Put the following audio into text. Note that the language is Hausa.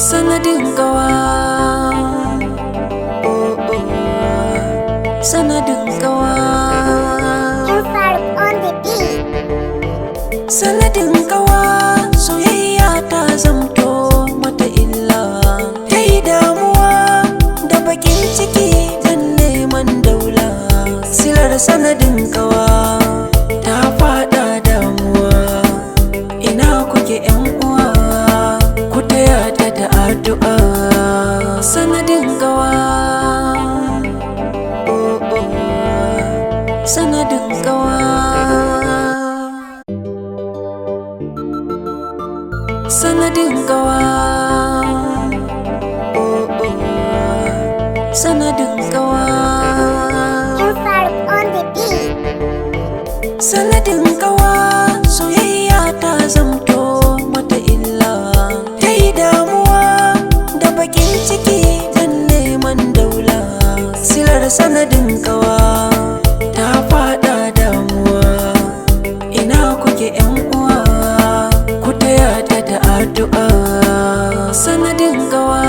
Sanadin kawa, oh oh, sanadin kawa. M Faruk on the beat. Sanadin kawa, soyayya ta zamto mata illa. Ta yi damuwa da bakin ciki don neman daula. Silar sanadin kawa ta fada damuwa. Ina kuke, yan uwa? Ku taya ta da addu'a. Sanadin kawa, oh oh, sanadin kawa. Sanadin kawa, oh oh, sanadin kawa. M Faruk on the beat. Sanadin kawa, soyayya ta zamto mata illa. Ta yi damuwa da bakin ciki don neman daula. Silar sanadin kawa ta fada damuwa. Ina kuke, yan uwa? Ku taya ta da addu'a. Sanadin kawa.